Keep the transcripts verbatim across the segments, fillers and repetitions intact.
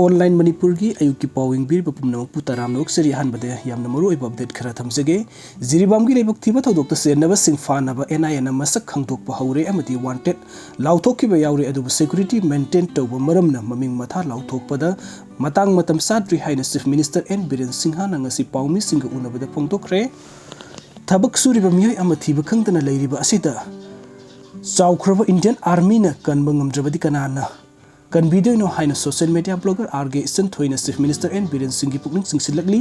Online ꯃꯅꯤꯄꯨꯔꯒꯤ ꯑꯌꯨꯛꯀꯤ ꯄꯥꯎ ꯌꯦꯡꯕꯤꯔꯤꯕ ꯄꯨꯝꯅꯃꯛꯄꯨ ꯇꯔꯥꯝꯅ ꯑꯣꯛꯆꯔꯤ꯫ ꯑꯍꯥꯟꯕꯗ ꯌꯥꯝꯅ ꯃꯔꯨꯑꯣꯏꯕ ꯑꯞꯗꯦꯠ ꯈꯔ ꯊꯝꯖꯒꯦ꯫ ꯖꯤꯔꯤꯕꯥꯝꯒꯤ ꯂꯥꯏꯕꯛ ꯊꯤꯕ ꯊꯧꯗꯣꯛꯇ ꯆꯦꯟꯅꯕꯁꯤꯡ ꯐꯥꯅꯕ ꯑꯦꯟ ꯑꯥꯏ ꯑꯦꯅ ꯃꯁꯛ ꯈꯪꯗꯣꯛꯄ ꯍꯧꯔꯦ ꯑꯃꯗꯤ ꯋꯥꯟꯇꯦꯠ ꯂꯥꯎꯊꯣꯛꯈꯤꯕ ꯌꯥꯎꯔꯦ, ꯑꯗꯨꯕꯨ ꯁꯦꯀ꯭ꯌꯨꯔꯤꯇꯤ ꯃꯦꯟꯇꯦꯟ ꯇꯧꯕ ꯃꯔꯝꯅ ꯃꯃꯤꯡ ꯃꯊꯥ ꯂꯥꯎꯊꯣꯛꯄꯗ ꯃꯇꯥꯡ ꯃꯇꯝ ꯆꯥꯗ꯭ꯔꯤ ꯍꯥꯏꯅ ꯆꯤꯐ ꯃꯤꯅꯤꯁꯇꯔ ꯑꯦꯟ ꯕꯤꯔꯦꯟ ꯁꯤꯡꯍꯅ ꯉꯁꯤ ꯄꯥꯎꯃꯤꯁꯤꯡꯒ ꯎꯅꯕꯗ ꯐꯣꯡꯗꯣꯛꯈ꯭ꯔꯦ꯫ ꯊꯕꯛ ꯁꯨꯔꯤꯕ ꯃꯤꯑꯣꯏ ꯑꯃ ꯊꯤꯕ ꯈꯪꯗꯅ ꯂꯩꯔꯤꯕ ꯑꯁꯤꯗ ꯆꯥꯎꯈ꯭ꯔꯕ ꯏꯟꯗꯤꯌꯟ ꯑꯥꯔꯃꯤꯅ ꯀꯟꯕ ꯉꯝꯗ꯭ꯔꯕꯗꯤ ꯀꯅꯥꯅ ꯀꯟꯕꯤꯗꯣꯏꯅꯣ ꯍꯥꯏꯅ social media blogger R K ꯏꯆꯟꯊꯣꯏꯅ ꯆꯤꯐ ꯃꯤꯅꯤꯁꯇꯔ ꯑꯦꯟ ꯕꯤꯔꯦꯟ ꯁꯤꯡꯒꯤ ꯄꯨꯛꯅꯤꯡ ꯆꯤꯡꯁꯤꯜꯂꯛꯂꯤ꯫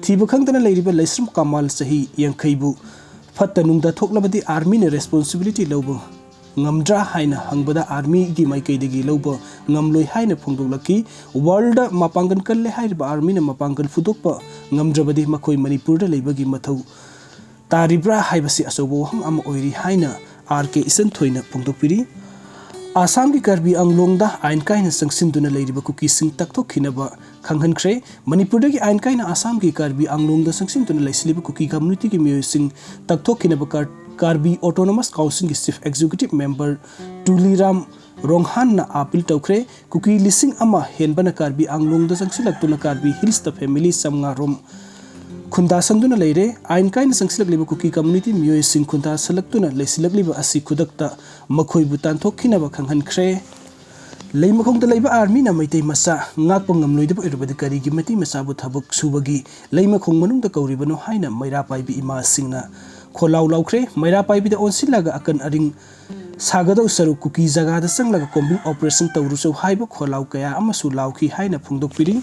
ꯊꯤꯕ ꯈꯪꯗꯅ ꯂꯩꯔꯤꯕ ꯂꯩꯁ꯭ꯔꯝ ꯀꯃꯥꯜ ꯆꯍꯤ ꯌꯥꯡꯈꯩꯕꯨ ꯐꯠꯇ ꯅꯨꯡꯗ ꯊꯣꯛꯂꯕꯗꯤ ꯑꯥꯔꯃꯤꯅ ꯔꯦꯁꯄꯣꯟꯁꯤꯕꯤꯂꯤꯇꯤ ꯂꯧꯕ ꯉꯝꯗ꯭ꯔꯥ ꯍꯥꯏꯅ ꯍꯪꯕꯗ ꯑꯥꯔꯃꯤꯒꯤ ꯃꯥꯏꯀꯩꯗꯒꯤ ꯂꯧꯕ ꯉꯝꯂꯣꯏ ꯍꯥꯏꯅ ꯐꯣꯡꯗꯣꯛꯂꯛꯈꯤ꯫ ꯋꯥꯔꯜꯗ ꯃꯄꯥꯡꯒꯜ ꯀꯜꯂꯦ ꯍꯥꯏꯔꯤꯕ ꯑꯥꯔꯃꯤꯅ ꯃꯄꯥꯡꯒꯜ ꯐꯨꯗꯣꯛꯄ ꯉꯝꯗ꯭ꯔꯕꯗꯤ ꯃꯈꯣꯏ ꯃꯅꯤꯄꯨꯔꯗ ꯂꯩꯕꯒꯤ ꯃꯊꯧ ꯇꯥꯔꯤꯕ꯭ꯔꯥ ꯍꯥꯏꯕꯁꯤ ꯑꯆꯧꯕ ꯋꯥꯍꯪ ꯑꯃ ꯑꯣꯏꯔꯤ ꯍꯥꯏꯅ ꯑꯥꯔ ꯀꯦ ꯏꯆꯟꯊꯣꯏꯅ ꯐꯣꯡꯗꯣꯛꯄꯤꯔꯤ꯫ ꯑꯁꯥꯝꯒꯤ ꯀꯥꯔꯕꯤ ꯑꯪꯂꯣꯡꯗ ꯑꯥꯏꯟ ꯀꯥꯏꯅ ꯆꯪꯁꯤꯟꯗꯨꯅ ꯂꯩꯔꯤꯕ ꯀꯨꯀꯤꯁꯤꯡ ꯇꯛꯊꯣꯛꯈꯤꯅꯕ ꯈꯪꯍꯟꯈ꯭ꯔꯦ꯫ ꯃꯅꯤꯄꯨꯔꯗꯒꯤ ꯑꯥꯏꯟ ꯀꯥꯏꯅ ꯑꯁꯥꯝꯒꯤ ꯀꯥꯔꯕꯤ ꯑꯪꯂꯣꯡꯗ ꯆꯪꯁꯤꯟꯗꯨꯅ ꯂꯩꯁꯤꯜꯂꯤꯕ ꯀꯨꯀꯤ ꯀꯝꯃ꯭ꯌꯨꯅꯤꯇꯤꯒꯤ ꯃꯤꯑꯣꯏꯁꯤꯡ ꯇꯛꯊꯣꯛꯈꯤꯅꯕ ꯀꯥꯔ-, ꯀꯥꯔꯕꯤ ꯑꯣꯇꯣꯅꯣꯃꯁ ꯀꯥꯎꯟꯁꯤꯜꯒꯤ ꯆꯤꯐ ꯑꯦꯛꯖꯤꯀ꯭ꯌꯨꯇꯤꯚ ꯃꯦꯝꯕꯔ ꯇꯨꯂꯤꯔꯥꯝ ꯔꯣꯡꯍꯥꯟꯅ ꯑꯥꯄꯤꯜ ꯇꯧꯈ꯭ꯔꯦ꯫ ꯀꯨꯀꯤ ꯂꯤꯁꯤꯡ ꯑꯃ ꯍꯦꯟꯕꯅ ꯀꯥꯔꯕꯤ ꯑꯪꯂꯣꯡꯗ ꯆꯪꯁꯤꯜꯂꯛꯇꯨꯅ ꯀꯥꯔꯕꯤ ꯍꯤꯜꯁꯇ ꯐꯦꯃꯤꯂꯤ ꯆꯥꯝꯃꯉꯥ ꯔꯣꯝ ꯈꯨꯟꯗꯥꯁꯟꯗꯨꯅ ꯂꯩꯔꯦ꯫ ꯑꯥꯏꯟ ꯀꯥꯏꯅ ꯆꯪꯁꯤꯜꯂꯛꯂꯤꯕ ꯀꯨꯀꯤ ꯀꯝꯃ꯭ꯌꯨꯅꯤꯇꯤ ꯃꯤꯑꯣꯏꯁꯤꯡ ꯈꯨꯟꯗꯥꯁꯜꯂꯛꯇꯨꯅ ꯂꯩꯁꯤꯜꯂꯛꯂꯤꯕ ꯑꯁꯤ ꯈꯨꯗꯛꯇ ꯃꯈꯣꯏꯕꯨ ꯇꯥꯟꯊꯣꯛꯈꯤꯅꯕ ꯈꯪꯍꯟꯈ꯭ꯔꯦ꯫ ꯂꯩꯃꯈꯣꯡꯗ ꯂꯩꯕ ꯑꯥꯔꯃꯤꯅ ꯃꯩꯇꯩ ꯃꯆꯥ ꯉꯥꯛꯄ ꯉꯝꯂꯣꯏꯗꯕ ꯑꯣꯏꯔꯕꯗꯤ ꯀꯔꯤꯒꯤ ꯃꯩꯇꯩ ꯃꯆꯥꯕꯨ ꯊꯕꯛ ꯁꯨꯕꯒꯤ ꯂꯩꯃꯈꯣꯡ ꯃꯅꯨꯡꯗ ꯀꯧꯔꯤꯕꯅꯣ ꯍꯥꯏꯅ ꯃꯩꯔꯥ ꯄꯥꯏꯕꯤ ꯏꯃꯥꯁꯤꯡꯅ ꯈꯣꯜꯂꯥꯎ ꯂꯥꯎꯈ꯭ꯔꯦ꯫ ꯃꯩꯔꯥ ꯄꯥꯏꯕꯤꯗ ꯑꯣꯟꯁꯤꯜꯂꯒ ꯑꯀꯟ ꯑꯔꯤꯡ ꯁꯥꯒꯗꯧ ꯁꯔꯨꯛ ꯀꯨꯀꯤ ꯖꯒꯥꯗ ꯆꯪꯂꯒ ꯀꯣꯝꯕꯤꯡ ꯑꯣꯄꯔꯦꯁꯟ ꯇꯧꯔꯨꯆꯣ ꯍꯥꯏꯕ ꯈꯣꯜꯂꯥꯎ ꯀꯌꯥ ꯑꯃꯁꯨ ꯂꯥꯎꯈꯤ ꯍꯥꯏꯅ ꯐꯣꯡꯗꯣꯛꯄꯤꯔꯤ꯫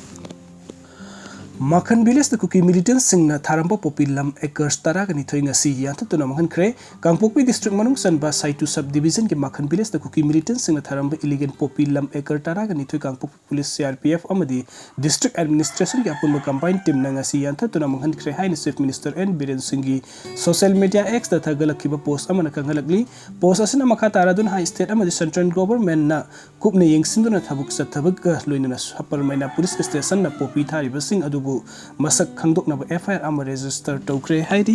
ꯃꯥꯈꯟ ꯚꯤꯂꯦꯖꯇ ꯀꯨꯀꯤ ꯃꯤꯂꯤꯇꯦꯟꯠꯁꯤꯡꯅ ꯊꯥꯔꯝꯕ ꯄꯣꯄꯤ ꯂꯝ ꯑꯦꯀꯔꯁ ꯇꯔꯥꯒ ꯅꯤꯊꯣꯏ ꯉꯁꯤ ꯌꯥꯟꯊꯠꯇꯨꯅ ꯃꯥꯡꯍꯟꯈ꯭ꯔꯦ꯫ ꯀꯥꯡꯄꯣꯛꯄꯤ ꯗꯤꯁꯇ꯭ꯔꯤꯛ ꯃꯅꯨꯡ ꯆꯟꯕ ꯁꯥꯏꯇꯨ ꯁꯕ ꯗꯤꯕꯤꯖꯟꯒꯤ ꯃꯥꯈꯟ ꯚꯤꯂꯦꯖꯇ ꯀꯨꯀꯤ ꯃꯤꯂꯤꯇꯦꯟꯠꯁꯤꯡꯅ ꯊꯥꯔꯝꯕ ꯏꯂꯤꯒꯦꯟ ꯄꯣꯄꯤ ꯂꯝ ꯑꯦꯀꯔ ꯇꯔꯥꯒ ꯅꯤꯊꯣꯏ Kangpokpi police, C R P F ꯑꯃꯗꯤ ꯗꯤꯁꯇ꯭ꯔꯤꯛ ꯑꯦꯗꯃꯤꯅꯤꯁꯇ꯭ꯔꯦꯁꯟꯒꯤ ꯑꯄꯨꯟꯕ ꯀꯝꯕꯥꯏꯟ ꯇꯤꯝꯅ ꯉꯁꯤ ꯌꯥꯟꯊꯠꯇꯨꯅ ꯃꯥꯡꯍꯟꯈ꯭ꯔꯦ ꯍꯥꯏꯅ ꯆꯤꯐ ꯃꯤꯅꯤꯁꯇꯔ ꯑꯦꯟ ꯕꯤꯔꯦꯟ ꯁꯤꯡꯒꯤ ꯁꯣꯁꯤꯌꯦꯜ ꯃꯤꯗꯤꯌꯥ ꯑꯦꯛꯁꯇ ꯊꯥꯒꯠꯂꯛꯈꯤꯕ ꯄꯣꯁ ꯑꯃꯅ ꯈꯪꯍꯜꯂꯛꯂꯤ꯫ ꯄꯣꯁ ꯑꯁꯤꯅ ꯃꯈꯥ ꯇꯥꯔꯗꯨꯅ ꯍꯥꯏ, ꯁ꯭ꯇꯦꯠ ꯑꯃꯗꯤ ꯁꯦꯟꯇ꯭ꯔꯦꯜ ꯒꯣꯚꯔꯟꯃꯦꯟꯠꯅ ꯀꯨꯞꯅ ꯌꯦꯡꯁꯤꯟꯗꯨꯅ ꯊꯕꯛ ꯆꯠꯊꯕꯒ ꯂꯣꯏꯅꯅ ꯑꯄꯔ ꯃꯩꯅꯥ ꯄꯨꯂꯤꯁ ꯁ꯭ꯇꯦꯁꯟꯅ ꯄꯣꯄꯤ ꯊꯥꯔꯤꯕꯁꯤꯡ ꯑꯗꯨꯕꯨ ꯃꯁꯛ ꯈꯪꯗꯣꯛꯅꯕ ꯑꯦꯐ ꯑꯥꯏ ꯑꯥꯔ ꯑꯃ ꯔꯦꯖꯤꯁꯇꯔ ꯇꯧꯈ꯭ꯔꯦ ꯍꯥꯏꯔꯤ꯫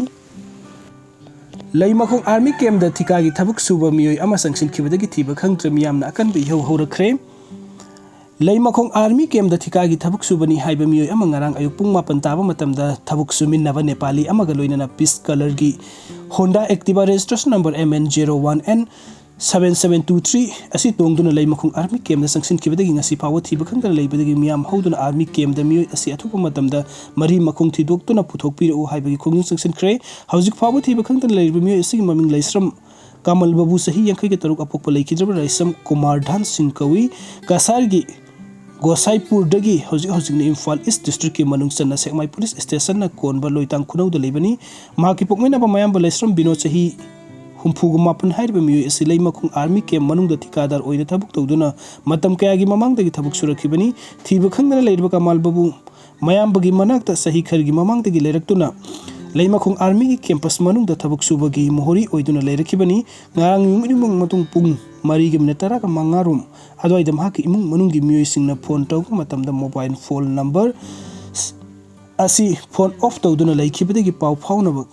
ꯂꯩꯃꯈꯣꯡ ꯑꯥꯔꯃꯤ ꯀꯦꯝꯞꯇ ꯊꯤꯀꯥꯒꯤ ꯊꯕꯛ ꯁꯨꯕ ꯃꯤꯑꯣꯏ ꯑꯃ ꯆꯪꯁꯤꯟꯈꯤꯕꯗꯒꯤ ꯊꯤꯕ ꯈꯪꯗ꯭ꯔꯦ ꯃꯤꯌꯥꯝꯅ ꯑꯀꯟꯕ ꯏꯍꯧ ꯍꯧꯔꯛꯈ꯭ꯔꯦ꯫ ꯂꯩꯃꯈꯣꯡ ꯑꯥꯔꯃꯤ ꯀꯦꯝꯗ ꯊꯤꯀꯥꯒꯤ ꯊꯕꯛ ꯁꯨꯕꯅꯤ ꯍꯥꯏꯕ ꯃꯤꯑꯣꯏ ꯑꯃ ꯉꯔꯥꯡ ꯑꯌꯨꯛ ꯄꯨꯡ ꯃꯥꯄꯟ ꯇꯥꯕ ꯃꯇꯝꯗ ꯊꯕꯛ ꯁꯨꯃꯤꯟꯅꯕ ꯅꯦꯄꯥꯂꯤ ꯑꯃꯒ ꯂꯣꯏꯅꯅ ꯄꯤꯁ ꯀꯂꯔꯒꯤ Honda Activa registration number M N zero one N seven seven two three ꯑꯁꯤ ꯇꯣꯡꯗꯨꯅ ꯂꯩꯃꯈꯣꯡ ꯑꯥꯔꯃꯤ ꯀꯦꯝꯗ ꯆꯪꯁꯤꯟꯈꯤꯕꯗꯒꯤ ꯉꯁꯤ ꯐꯥꯎꯕ ꯊꯤꯕ ꯈꯪꯗꯅ ꯂꯩꯕꯗꯒꯤ ꯃꯤꯌꯥꯝ ꯍꯧꯗꯨꯅ ꯑꯥꯔꯃꯤ ꯀꯦꯝꯗ ꯃꯤꯑꯣꯏ ꯑꯁꯤ ꯑꯊꯨꯕ ꯃꯇꯝꯗ ꯃꯔꯤ ꯃꯈꯣꯡ ꯊꯤꯗꯣꯛꯇꯨꯅ ꯄꯨꯊꯣꯛꯄꯤꯔꯛꯎ ꯍꯥꯏꯕꯒꯤ ꯈꯣꯡꯖꯪ ꯆꯪꯁꯤꯟꯈ꯭ꯔꯦ꯫ ꯍꯧꯖꯤꯛ ꯐꯥꯎꯕ ꯊꯤꯕ ꯈꯪꯗꯅ ꯂꯩꯔꯤꯕ ꯃꯤꯑꯣꯏ ꯑꯁꯤꯒꯤ ꯃꯃꯤꯡ ꯂꯩꯁ꯭ꯔꯝ ꯀꯃꯜ ꯕꯥꯕꯨ, ꯆꯍꯤ ꯌꯥꯡꯈꯩꯒ ꯇꯔꯨꯛ, ꯑꯄꯣꯛꯄ ꯂꯩꯈꯤꯗ꯭ꯔꯕ ꯂꯥꯏꯁ꯭ꯔꯝ ꯀꯨꯃꯥꯔ ꯙꯥꯟ ꯁꯤꯡ ꯀꯧꯏ꯫ ꯀꯁꯥꯔꯒꯤ ꯒꯣꯁꯥꯏꯄꯨꯔꯗꯒꯤ ꯍꯧꯖꯤꯛ ꯍꯧꯖꯤꯛꯅ ꯏꯝꯐꯥꯜ ꯏꯁ ꯗꯤꯁꯇ꯭ꯔꯤꯛꯀꯤ ꯃꯅꯨꯡ ꯆꯟꯅ ꯁꯦꯛꯃꯥꯏ ꯄꯨꯂꯤꯁ ꯁ꯭ꯇꯦꯁꯟꯅ ꯀꯣꯟꯕ ꯂꯣꯏꯇꯥꯡ ꯈꯨꯅꯧꯗ ꯂꯩꯕꯅꯤ꯫ ꯃꯍꯥꯛꯀꯤ ꯄꯣꯛꯃꯤꯟꯅꯕ ꯃꯌꯥꯝꯕ ꯂꯩꯁ꯭ꯔꯝ ꯕꯤꯅꯣ, ꯆꯍꯤ ꯍꯨꯝꯐꯨꯒ ꯃꯥꯄꯟ ꯍꯥꯏꯔꯤꯕ ꯃꯤꯑꯣꯏ ꯑꯁꯤ ꯂꯩꯃꯈꯣꯡ ꯑꯥꯔꯃꯤ ꯀꯦꯝ ꯃꯅꯨꯡꯗ ꯊꯤꯀꯥꯗꯥꯔ ꯑꯣꯏꯅ ꯊꯕꯛ ꯇꯧꯗꯨꯅ ꯃꯇꯝ ꯀꯌꯥꯒꯤ ꯃꯃꯥꯡꯗꯒꯤ ꯊꯕꯛ ꯁꯨꯔꯛꯈꯤꯕꯅꯤ꯫ ꯊꯤꯕ ꯈꯪꯗꯅ ꯂꯩꯔꯤꯕ ꯀꯃꯥꯜ ꯕꯥꯕꯨ ꯃꯌꯥꯝꯕꯒꯤ ꯃꯅꯥꯛꯇ ꯆꯍꯤ ꯈꯔꯒꯤ ꯃꯃꯥꯡꯗꯒꯤ ꯂꯩꯔꯛꯇꯨꯅ ꯂꯩꯃꯈꯣꯡ ꯑꯥꯔꯃꯤꯒꯤ ꯀꯦꯝꯄꯁ ꯃꯅꯨꯡꯗ ꯊꯕꯛ ꯁꯨꯕꯒꯤ ꯃꯣꯍꯣꯔꯤ ꯑꯣꯏꯗꯨꯅ ꯂꯩꯔꯛꯈꯤꯕꯅꯤ꯫ ꯉꯔꯥꯡ ꯅꯨꯃꯤꯠ ꯃꯇꯨꯡ ꯄꯨꯡ ꯃꯔꯤꯒ ꯃꯤꯅꯠ ꯇꯔꯥꯒ ꯃꯉꯥ ꯔꯣꯝ ꯑꯗꯨꯋꯥꯏꯗ ꯃꯍꯥꯛꯀꯤ ꯏꯃꯨꯡ ꯃꯅꯨꯡꯒꯤ ꯃꯤꯑꯣꯏꯁꯤꯡꯅ ꯐꯣꯟ ꯇꯧꯕ ꯃꯇꯝꯗ ꯃꯣꯕꯥꯏꯜ ꯐꯣꯟ ꯅꯝꯕꯔ ꯑꯁꯤ ꯐꯣꯟ ꯑꯣꯐ ꯇꯧꯗꯨꯅ ꯂꯩꯈꯤꯕꯗꯒꯤ ꯄꯥꯎ ꯐꯥꯎꯅꯕ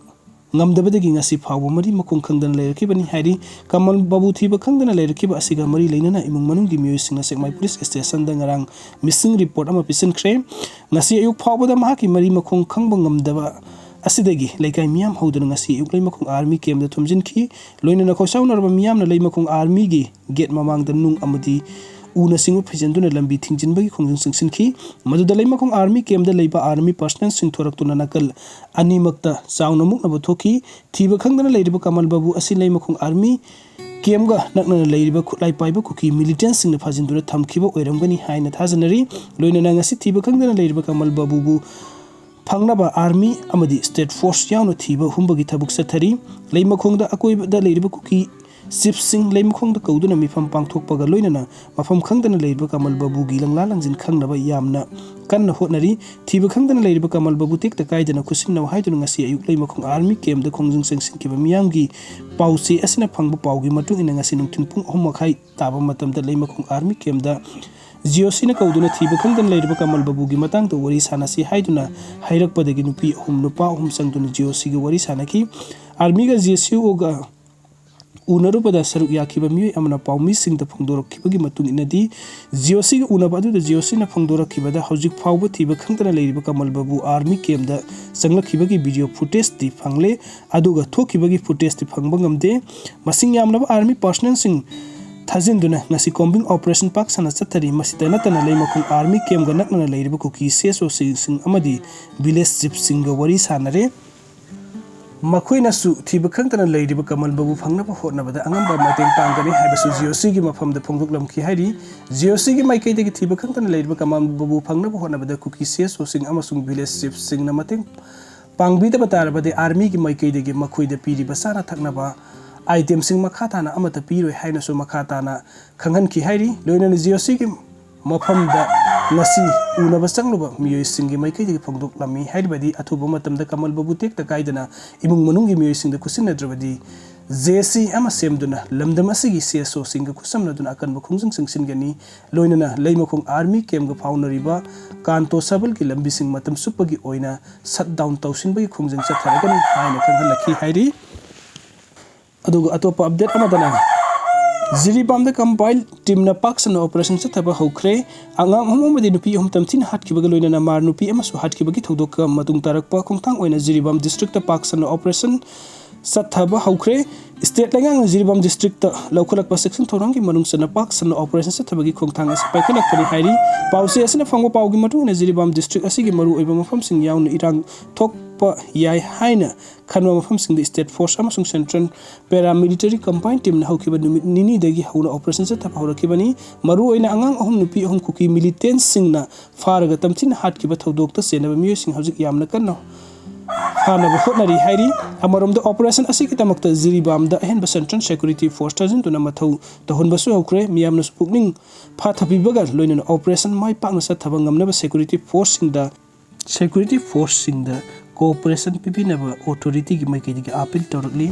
ꯉꯝꯗꯕꯗꯒꯤ ꯉꯁꯤ ꯐꯥꯎꯕ ꯃꯔꯤ ꯃꯈꯣꯡ ꯈꯪꯗꯅ ꯂꯩꯔꯛꯈꯤꯕꯅꯤ ꯍꯥꯏꯔꯤ꯫ ꯀꯃꯜ ꯕꯥꯕꯨ ꯊꯤꯕ ꯈꯪꯗꯅ ꯂꯩꯔꯛꯈꯤꯕ ꯑꯁꯤꯒ ꯃꯔꯤ ꯂꯩꯅꯅ ꯏꯃꯨꯡ ꯃꯅꯨꯡꯒꯤ ꯃꯤꯑꯣꯏꯁꯤꯡꯅ ꯁꯦꯛꯃꯥꯏ ꯄꯨꯂꯤꯁ ꯁ꯭ꯇꯦꯁꯟꯗ ꯉꯔꯥꯡ ꯃꯤꯁꯤꯡ ꯔꯤꯄꯣꯔꯠ ꯑꯃ ꯄꯤꯁꯤꯟꯈ꯭ꯔꯦ꯫ ꯉꯁꯤ ꯑꯌꯨꯛ ꯐꯥꯎꯕꯗ ꯃꯍꯥꯛꯀꯤ ꯃꯔꯤ ꯃꯈꯣꯡ ꯈꯪꯕ ꯉꯝꯗꯕ ꯑꯁꯤꯗꯒꯤ ꯂꯩꯀꯥꯏ ꯃꯤꯌꯥꯝ ꯍꯧꯗꯨꯅ ꯉꯁꯤ ꯑꯌꯨꯛ ꯂꯩꯃꯈꯣꯡ ꯑꯥꯔꯃꯤ ꯀꯦꯝꯗ ꯊꯨꯝꯖꯤꯟꯈꯤ꯫ ꯂꯣꯏꯅꯅ ꯈꯣꯏꯁꯥꯎꯅꯔꯕ ꯃꯤꯌꯥꯝꯅ ꯂꯩꯃꯈꯣꯡ ꯑꯥꯔꯃꯤꯒꯤ ꯒꯦꯠ ꯃꯃꯥꯡꯗ ꯅꯨꯡ ꯑꯃꯗꯤ ꯎꯅꯆꯤꯡꯕ ꯐꯩꯖꯤꯟꯗꯨꯅ ꯂꯝꯕꯤ ꯊꯤꯡꯖꯤꯟꯕꯒꯤ ꯈꯣꯡꯖꯪ ꯆꯪꯁꯤꯟꯈꯤ꯫ ꯃꯗꯨꯗ ꯂꯩꯃꯈꯣꯡ ꯑꯥꯔꯃꯤ ꯀꯦꯝꯗ ꯂꯩꯕ ꯑꯥꯔꯃꯤ ꯄꯔꯁꯅꯦꯜꯁꯤꯡ ꯊꯣꯔꯛꯇꯨꯅ ꯅꯥꯀꯜ ꯑꯅꯤꯃꯛꯇ ꯆꯥꯎꯅ ꯃꯨꯛꯅꯕ ꯊꯣꯛꯈꯤ꯫ ꯊꯤꯕ ꯈꯪꯗꯅ ꯂꯩꯔꯤꯕ ꯀꯃꯜ ꯕꯥꯕꯨ ꯑꯁꯤ ꯂꯩꯃꯈꯣꯡ ꯑꯥꯔꯃꯤ ꯀꯦꯝꯒ ꯅꯛꯅꯅ ꯂꯩꯔꯤꯕ ꯈꯨꯠꯂꯥꯏ ꯄꯥꯏꯕ ꯀꯨꯀꯤ ꯃꯤꯂꯤꯇꯦꯟꯁꯤꯡꯅ ꯐꯥꯖꯤꯟꯗꯨꯅ ꯊꯝꯈꯤꯕ ꯑꯣꯏꯔꯝꯒꯅꯤ ꯍꯥꯏꯅ ꯊꯥꯖꯅꯔꯤ꯫ ꯂꯣꯏꯅꯅ ꯉꯁꯤ ꯊꯤꯕ ꯈꯪꯗꯅ ꯂꯩꯔꯤꯕ ꯀꯃꯜ ꯕꯥꯕꯨꯕꯨ ꯐꯪꯅꯕ ꯑꯥꯔꯃꯤ ꯑꯃꯗꯤ ꯁ꯭ꯇꯦꯠ ꯐꯣꯔꯁ ꯌꯥꯎꯅ ꯊꯤꯕ ꯍꯨꯝꯕꯒꯤ ꯊꯕꯛ ꯆꯠꯊꯔꯤ꯫ ꯂꯩꯃꯈꯣꯡꯗ ꯑꯀꯣꯏꯕꯗ ꯂꯩꯔꯤꯕ ꯀꯨꯀꯤ ꯆꯤꯐꯁꯤꯡ ꯂꯩꯃꯈꯣꯡꯗ ꯀꯧꯗꯨꯅ ꯃꯤꯐꯝ ꯄꯥꯡꯊꯣꯛꯄꯒ ꯂꯣꯏꯅꯅ ꯃꯐꯝ ꯈꯪꯗꯅ ꯂꯩꯔꯤꯕ ꯀꯃꯜ ꯕꯥꯕꯨꯒꯤ ꯂꯪꯂꯥ ꯂꯪꯖꯤꯟ ꯈꯪꯅꯕ ꯌꯥꯝꯅ ꯀꯟꯅ ꯍꯣꯠꯅꯔꯤ꯫ ꯊꯤꯕ ꯈꯪꯗꯅ ꯂꯩꯔꯤꯕ ꯀꯃꯜ ꯕꯥꯕꯨ ꯇꯦꯛꯇ ꯀꯥꯏꯗꯅ ꯈꯨꯠꯁꯤꯟꯅꯧ ꯍꯥꯏꯗꯨꯅ ꯉꯁꯤ ꯑꯌꯨꯛ ꯂꯩꯃꯈꯣꯡ ꯑꯥꯔꯃꯤ ꯀꯦꯝꯗ ꯈꯣꯡꯖꯪ ꯆꯪꯁꯤꯟꯈꯤꯕ ꯃꯤꯌꯥꯝꯒꯤ ꯄꯥꯎꯆꯦ ꯑꯁꯤꯅ ꯐꯪꯕ ꯄꯥꯎꯒꯤ ꯃꯇꯨꯡ ꯏꯟꯅ ꯉꯁꯤ ꯅꯨꯡꯊꯤꯜ ꯄꯨꯡ ꯑꯍꯨꯝ ꯃꯈꯥꯏ ꯇꯥꯕ ꯃꯇꯝꯗ ꯂꯩꯃꯈꯣꯡ ꯑꯥꯔꯃꯤ ꯀꯦꯝꯗ ꯖꯤ ꯑꯣ ꯁꯤꯅ ꯀꯧꯗꯨꯅ ꯊꯤꯕ ꯈꯪꯗꯅ ꯂꯩꯔꯤꯕ ꯀꯃꯜ ꯕꯥꯕꯨꯒꯤ ꯃꯇꯥꯡꯗ ꯋꯥꯔꯤ ꯁꯥꯟꯅꯁꯤ ꯍꯥꯏꯗꯨꯅ ꯍꯥꯏꯔꯛꯄꯗꯒꯤ ꯅꯨꯄꯤ ꯑꯍꯨꯝ, ꯅꯨꯄꯥ ꯑꯍꯨꯝ ꯆꯪꯗꯨꯅ ꯖꯤ ꯑꯣ ꯁꯤꯒ ꯋꯥꯔꯤ ꯁꯥꯟꯅꯈꯤ꯫ ꯑꯥꯔꯃꯤꯒ ꯖꯤ ꯑꯣ ꯁꯤꯒ ꯎꯅꯔꯨꯕꯗ ꯁꯔꯨꯛ ꯌꯥꯈꯤꯕ ꯃꯤꯑꯣꯏ ꯑꯃꯅ ꯄꯥꯎꯃꯤꯁꯤꯡꯗ ꯐꯣꯡꯗꯣꯔꯛꯈꯤꯕꯒꯤ ꯃꯇꯨꯡ ꯏꯟꯅꯗꯤ, ꯖꯤꯑꯣꯁꯤꯒ ꯎꯅꯕ ꯑꯗꯨꯗ ꯖꯤꯑꯣꯁꯤꯅ ꯐꯣꯡꯗꯣꯔꯛꯈꯤꯕꯗ ꯍꯧꯖꯤꯛ ꯐꯥꯎꯕ ꯊꯤꯕ ꯈꯪꯗꯅ ꯂꯩꯔꯤꯕ ꯀꯃꯜ ꯕꯥꯕꯨ ꯑꯥꯔꯃꯤ ꯀꯦꯝꯗ ꯆꯪꯂꯛꯈꯤꯕꯒꯤ ꯚꯤꯗꯤꯑꯣ ꯐꯨꯇꯦꯖꯇꯤ ꯐꯪꯂꯦ, ꯑꯗꯨꯒ ꯊꯣꯛꯈꯤꯕꯒꯤ ꯐꯨꯇꯦꯖꯇꯤ ꯐꯪꯕ ꯉꯝꯗꯦ꯫ ꯃꯁꯤꯡ ꯌꯥꯝꯂꯕ ꯑꯥꯔꯃꯤ ꯄꯥꯔꯁꯅꯦꯜꯁꯤꯡ ꯊꯥꯖꯤꯟꯗꯨꯅ ꯉꯁꯤ ꯀꯣꯝꯕꯤꯡ ꯑꯣꯄꯔꯦꯁꯟ ꯄꯥꯛ ꯁꯟꯅ ꯆꯠꯊꯔꯤ꯫ ꯃꯁꯤꯗ ꯅꯠꯇꯅ ꯂꯩꯃꯈꯣꯡ ꯑꯥꯔꯃꯤ ꯀꯦꯝꯒ ꯅꯛꯅꯅ ꯂꯩꯔꯤꯕ ꯀꯨꯀꯤ ꯁꯤ ꯑꯦꯁ ꯑꯣꯁꯤꯡ ꯑꯃꯗꯤ ꯚꯤꯂꯦꯖ ꯆꯤꯐꯁꯤꯡꯒ ꯋꯥꯔꯤ ꯁꯥꯟꯅꯔꯦ꯫ ꯃꯈꯣꯏꯅꯁꯨ ꯊꯤꯕ ꯈꯪꯗꯅ ꯂꯩꯔꯤꯕ ꯀꯃꯜ ꯕꯥꯕꯨ ꯐꯪꯅꯕ ꯍꯣꯠꯅꯕꯗ ꯑꯉꯝꯕ ꯃꯇꯦꯡ ꯄꯥꯡꯒꯅꯤ ꯍꯥꯏꯕꯁꯨ ꯖꯤꯑꯣꯁꯤꯒꯤ ꯃꯐꯝꯗ ꯐꯣꯡꯗꯣꯛꯂꯝꯈꯤ ꯍꯥꯏꯔꯤ꯫ ꯖꯤꯑꯣꯁꯤꯒꯤ ꯃꯥꯏꯀꯩꯗꯒꯤ ꯊꯤꯕ ꯈꯪꯗꯅ ꯂꯩꯔꯤꯕ ꯀꯃꯜ ꯕꯥꯕꯨ ꯐꯪꯅꯕ ꯍꯣꯠꯅꯕꯗ ꯀꯨꯀꯤ ꯁꯤ ꯑꯦꯁ ꯑꯣꯁꯤꯡ ꯑꯃꯁꯨꯡ ꯚꯤꯂꯦꯖ ꯆꯤꯐꯁꯤꯡꯅ ꯃꯇꯦꯡ ꯄꯥꯡꯕꯤꯗꯕ ꯇꯥꯔꯕꯗꯤ ꯑꯥꯔꯃꯤꯒꯤ ꯃꯥꯏꯀꯩꯗꯒꯤ ꯃꯈꯣꯏꯗ ꯄꯤꯔꯤꯕ ꯆꯥꯅ ꯊꯛꯅꯕ ꯑꯥꯏꯇꯦꯝꯁꯤꯡ ꯃꯈꯥ ꯇꯥꯅ ꯑꯃꯠꯇ ꯄꯤꯔꯣꯏ ꯍꯥꯏꯅꯁꯨ ꯃꯈꯥ ꯇꯥꯅ ꯈꯪꯍꯟꯈꯤ ꯍꯥꯏꯔꯤ꯫ ꯂꯣꯏꯅꯅ ꯖꯤꯑꯣꯁꯤꯒꯤ ꯃꯐꯝꯗ ꯉꯁꯤ ꯎꯅꯕ ꯆꯪꯂꯨꯕ ꯃꯤꯑꯣꯏꯁꯤꯡꯒꯤ ꯃꯥꯏꯀꯩꯗꯒꯤ ꯐꯣꯡꯗꯣꯛꯂꯝꯃꯤ꯫ ꯍꯥꯏꯔꯤꯕꯗꯤ ꯑꯊꯨꯕ ꯃꯇꯝꯗ ꯀꯃꯜ ꯕꯥꯕꯨ ꯇꯦꯛꯇ ꯀꯥꯏꯗꯅ ꯏꯃꯨꯡ ꯃꯅꯨꯡꯒꯤ ꯃꯤꯑꯣꯏꯁꯤꯡꯗ ꯈꯨꯠꯁꯤꯟꯅꯗ꯭ꯔꯕꯗꯤ ꯖꯦꯁꯤ ꯑꯃ ꯁꯦꯝꯗꯨꯅ ꯂꯝꯗꯝ ꯑꯁꯤꯒꯤ ꯁꯤ ꯑꯦꯁ ꯑꯣꯁꯤꯡꯒ ꯈꯨꯠꯁꯝꯅꯗꯨꯅ ꯑꯀꯟꯕ ꯈꯣꯡꯖꯪ ꯆꯪꯁꯤꯟꯒꯅꯤ꯫ ꯂꯣꯏꯅꯅ ꯂꯩꯃꯈꯣꯡ ꯑꯥꯔꯃꯤ ꯀꯦꯝꯒ ꯐꯥꯎꯅꯔꯤꯕ ꯀꯥꯟꯇꯣ ꯁꯕꯜꯒꯤ ꯂꯝꯕꯤꯁꯤꯡ ꯃꯇꯝ ꯆꯨꯞꯄꯒꯤ ꯑꯣꯏꯅ ꯁꯠ ꯗꯥꯎꯟ ꯇꯧꯁꯤꯟꯕꯒꯤ ꯈꯣꯡꯖꯪ ꯆꯠꯊꯔꯒꯅꯤ ꯍꯥꯏꯅ ꯈꯪꯍꯜꯂꯛꯈꯤ ꯍꯥꯏꯔꯤ꯫ ꯑꯗꯨꯒ ꯑꯇꯣꯞꯄ ꯑꯞꯗꯦꯠ ꯑꯃꯗꯅ ꯖꯤꯔꯤꯕꯥꯝꯗ ꯀꯝꯕꯥꯏꯟ ꯇꯤꯝꯅ ꯄꯥꯛ ꯁꯟꯅ ꯑꯣꯄꯔꯦꯁꯟ ꯆꯠꯊꯕ ꯍꯧꯈ꯭ꯔꯦ꯫ ꯑꯉꯥꯡ ꯑꯍꯨꯝ ꯑꯃꯗꯤ ꯅꯨꯄꯤ ꯑꯍꯨꯝ ꯇꯝꯊꯤꯅ ꯍꯥꯠꯈꯤꯕꯒ ꯂꯣꯏꯅꯅ ꯃꯥꯔ ꯅꯨꯄꯤ ꯑꯃꯁꯨ ꯍꯥꯠꯈꯤꯕꯒꯤ ꯊꯧꯗꯣꯛꯀ ꯃꯇꯨꯡ ꯇꯥꯔꯛꯄ ꯈꯣꯡꯊꯥꯡ ꯑꯣꯏꯅ ꯖꯤꯔꯤꯕꯥꯝ ꯗꯤꯁꯇ꯭ꯔꯤꯛꯇ ꯄꯥꯛ ꯁꯟꯅ ꯑꯣꯄꯔꯦꯁꯟ ꯆꯠꯊꯕ ꯍꯧꯈ꯭ꯔꯦ꯫ ꯁ꯭ꯇꯦꯠ ꯂꯩꯉꯥꯛꯅ ꯖꯤꯔꯤꯕꯥꯝ ꯗꯤꯁꯇ꯭ꯔꯤꯛꯇ ꯂꯧꯈꯠꯂꯛꯄ ꯆꯦꯛꯁꯤꯟ ꯊꯧꯔꯥꯡꯒꯤ ꯃꯅꯨꯡ ꯆꯟꯅ ꯄꯥꯛ ꯁꯟꯅ ꯑꯣꯄꯔꯦꯁꯟ ꯆꯠꯊꯕꯒꯤ ꯈꯣꯡꯊꯥꯡ ꯑꯁꯤ ꯄꯥꯏꯈꯠꯂꯛꯄꯅꯤ ꯍꯥꯏꯔꯤ꯫ ꯄꯥꯎꯆꯦ ꯑꯁꯤꯅ ꯐꯪꯕ ꯄꯥꯎꯒꯤ ꯃꯇꯨꯡ ꯏꯟꯅ ꯖꯤꯔꯤꯕꯥꯝ ꯗꯤꯁꯇ꯭ꯔꯤꯛ ꯑꯁꯤꯒꯤ ꯃꯔꯨꯑꯣꯏꯕ ꯃꯐꯝꯁꯤꯡ ꯌꯥꯎꯅ ꯏꯔꯥꯡ ꯊꯣꯛꯄ ꯌꯥꯏ ꯍꯥꯏꯅ ꯈꯟꯕ ꯃꯐꯝꯁꯤꯡꯗ ꯁ꯭ꯇꯦꯠ ꯐꯣꯔꯁ ꯑꯃꯁꯨꯡ ꯁꯦꯟꯇ꯭ꯔꯦꯜ ꯄꯦꯔꯥꯃꯤꯂꯤꯇꯔꯤ ꯀꯝꯕꯥꯏꯟ ꯇꯤꯝꯅ ꯍꯧꯈꯤꯕ ꯅꯨꯃꯤꯠ ꯅꯤꯅꯤꯗꯒꯤ ꯍꯧꯅ ꯑꯣꯄꯔꯦꯁꯟ ꯆꯠꯊꯕ ꯍꯧꯔꯛꯈꯤꯕꯅꯤ꯫ ꯃꯔꯨꯑꯣꯏꯅ ꯑꯉꯥꯡ ꯑꯍꯨꯝ ꯅꯨꯄꯤ ꯑꯍꯨꯝ ꯀꯨꯀꯤ ꯃꯤꯂꯤꯇꯦꯟꯁꯤꯡꯅ ꯐꯥꯔꯒ ꯇꯝꯊꯤꯅ ꯍꯥꯠꯈꯤꯕ ꯊꯧꯗꯣꯛꯇ ꯆꯦꯟꯅꯕ ꯃꯤꯑꯣꯏꯁꯤꯡ ꯍꯧꯖꯤꯛ ꯌꯥꯝꯅ ꯀꯟꯅ ꯐꯥꯅꯕ ꯍꯣꯠꯅꯔꯤ ꯍꯥꯏꯔꯤ꯫ ꯑꯃꯔꯣꯝꯗ ꯑꯣꯄꯔꯦꯁꯟ ꯑꯁꯤꯒꯤꯗꯃꯛꯇ ꯖꯤꯔꯤꯕꯥꯝꯗ ꯑꯍꯦꯟꯕ ꯁꯦꯟꯇ꯭ꯔꯦꯜ ꯁꯦꯀ꯭ꯌꯨꯔꯤꯇꯤ ꯐꯣꯔꯁ ꯊꯥꯖꯤꯟꯗꯨꯅ ꯃꯊꯧ ꯇꯧꯍꯟꯕꯁꯨ ꯍꯧꯈ꯭ꯔꯦ꯫ ꯃꯤꯌꯥꯝꯅꯁꯨ ꯄꯨꯛꯅꯤꯡ ꯐꯥꯊꯕꯤꯕꯒ ꯂꯣꯏꯅꯅ ꯑꯣꯄꯔꯦꯁꯟ ꯃꯥꯏ ꯄꯥꯛꯅ ꯆꯠꯊꯕ ꯉꯝꯅꯕ ꯁꯦꯀ꯭ꯌꯨꯔꯤꯇꯤ ꯐꯣꯔꯁꯁꯤꯡꯗ ꯁꯦꯀ꯭ꯌꯨꯔꯤꯇꯤ ꯐꯣꯔꯁꯁꯤꯡꯗ ꯀꯣꯑꯣꯄꯔꯦꯁꯟ ꯄꯤꯕꯤꯅꯕ ꯑꯣꯊꯣꯔꯤꯇꯤꯒꯤ ꯃꯥꯏꯀꯩꯗꯒꯤ ꯑꯥꯄꯤꯜ ꯇꯧꯔꯛꯂꯤ꯫